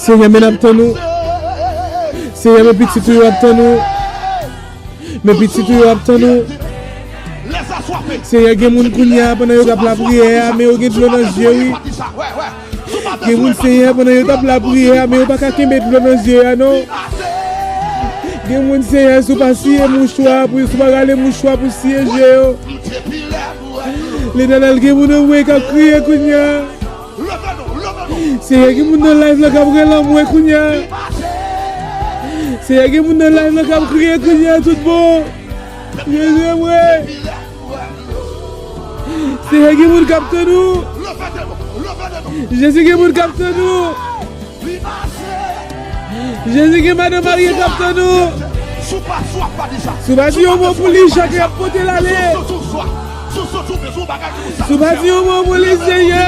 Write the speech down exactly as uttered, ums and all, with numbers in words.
Senyè, men n ap tann ou. Senyè, men pitit ou yo ap tann ou. Men pitit ou yo ap tann ou. Senyè, gen moun kounye a, pandan yo t ap lapriyè a, men yo gen dlo nan zye, wi. Gen moun, Senyè, pandan yo t ap lapriyè a, men yo pa ka kenbe dlo nan zye a, non. Gen moun, Senyè, si w pa siye mouchwa pou, si w pa rale mouchwa pou siye je yo. Letènèl, gen moun anmwe k ap kriye kounye a. Senyè, gen moun nan live la k ap rele anmwe kounye a. Senyè, gen moun nan live la k ap kriye kounye a tout bon. Jezi anmwe. Senyè, gen moun k ap tann ou. Jezi, gen moun k ap tann ou. Jezi, gen madan marye k ap tann ou. Si w pa di yon mo pou li, chak y ap pote l ale. Si w pa di yon mo pou li, Senyè,